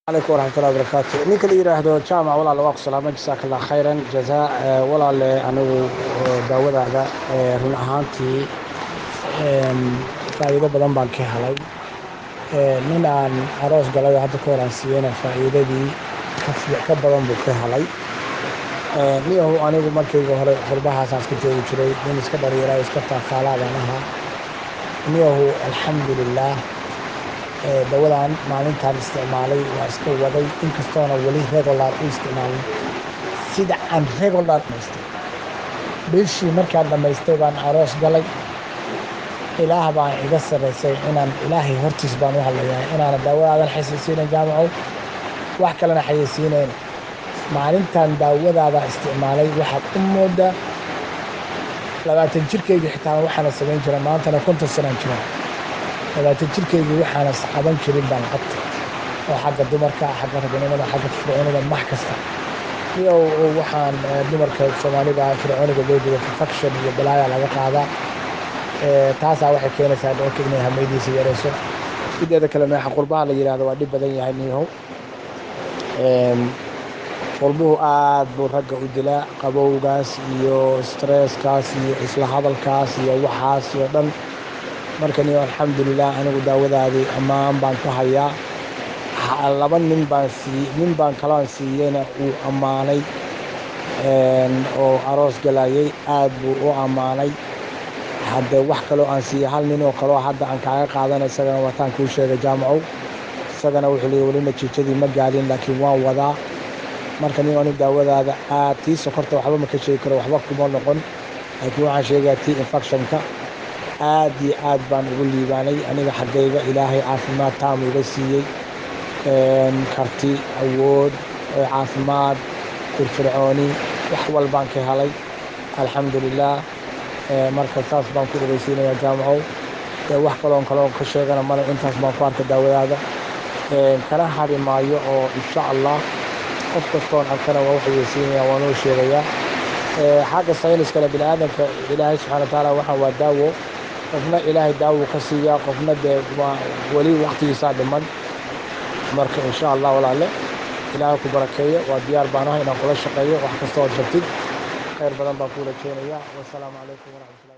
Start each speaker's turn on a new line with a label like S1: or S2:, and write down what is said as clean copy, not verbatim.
S1: Calaykum waraxmatullahi wabarakaatu. Ninka la yidhaahdo Jaamac, walaale, waa ku salaamay, jasaaka Allah khayran jazaa. Walaale, anigu daawadaada run ahaantii faa'iido badan baan ka helay. Nin aan aroos galay oo hadda ka hor aan siiyeyna faa'iidadii ka badan buu ka helay. Niyahu, anigu markayga hore qurbahaasaan iska joogi jiray, nin iska dhalinyara, iska taakaalaa baan ahaa. Niyahu, alxamdulilah, dawadan maalintaan isticmaalay waa iska waday, inkastoona weli regular u isticmaalin sida aan regular dhamaystay. Bishii markaan dhammaystay baan aroos galay. Ilaah baan iga sarraysay inaan Ilaahay hortiis baan u hadlayaa inaana daawadaadan xayeysiinayn, Jaamacow, wax kalena xayeysiinayn. Maalintan daawadaada isticmaalay waxaad u moodaa 20 jirkaygii xitaa waxaana samayn jira. Maantana 50 sanaan jiraa. 20 jirkaygii waxaana qaban jirin baan qabtay, oo xagga dumarka, xagga ragnimada, xagga fircoonida, max kasta iyo waxaan dumarka Soomaalida fircooniga loo jeedo infection iyo balaaya laga qaadaa. Taasaa waxay keenaysaa dhulka inay hamaydiisa yareyso. Mideeda kale, meexa qurbaha la yidhahdo waa dhib badan yahay, niyahow. Qurbuhu aad buu ragga u dilaa, qabowgaas iyo stresskaas iyo isla hadalkaas iyo waxaas iyo dhan. Marka niyo, alxamdulilah, anigu daawadaadii ammaan baan ku hayaa. Laba nin baan sii, nin baan kalaan siiyeyna uu ammaanay oo aroos galayay, aad buu u ammaanay. Hadde wax kaloo aan siiyey hal nin oo kaloo hadda aan kaaga qaadana, isagana wataan kuu sheegay, Jaamacow. Isagana wuxuu leeyay weli natiijadii ma gaarin, laakiin waan wadaa. Marka nin, anigu daawadaada aad tii sokorta waxba ma ka sheegi karo, waxba kuma noqon, laakiin waxaan sheegayaa tii infectionka aad iyo aad baan ugu liibaanay. Aniga xaggayga Ilaahay caafimaad taam iga siiyey, karti, awood, caafimaad, firfircooni, wax walbaan ka helay, alxamdulilah. Marka saas baan ku dhegeysiinayaa, Jaamacow. Wax kaloon kaloon ka sheegana male, intaas baan ku arkay daawadaada. Kana hari maayo oo insha Allah qof kastoon arkana waa u xayeysiinaya, waan u sheegayaa. Xagga sayniskana, bini aadamka Ilaahay subxana watacaala waxaan waa daawo, qofna Ilaahay daawo ka siiyaa, qofna dee waa weli waqtigiisaa dhiman. Marka insha Allah, walaale, Ilaahay ku barakeeyo. Waa diyaar baan ahay inaan kula shaqeeyo wax kasta ood rabtid. Khayr badan baan kuu rajeynayaa. Wasalaamu calaykum waraxmatullah.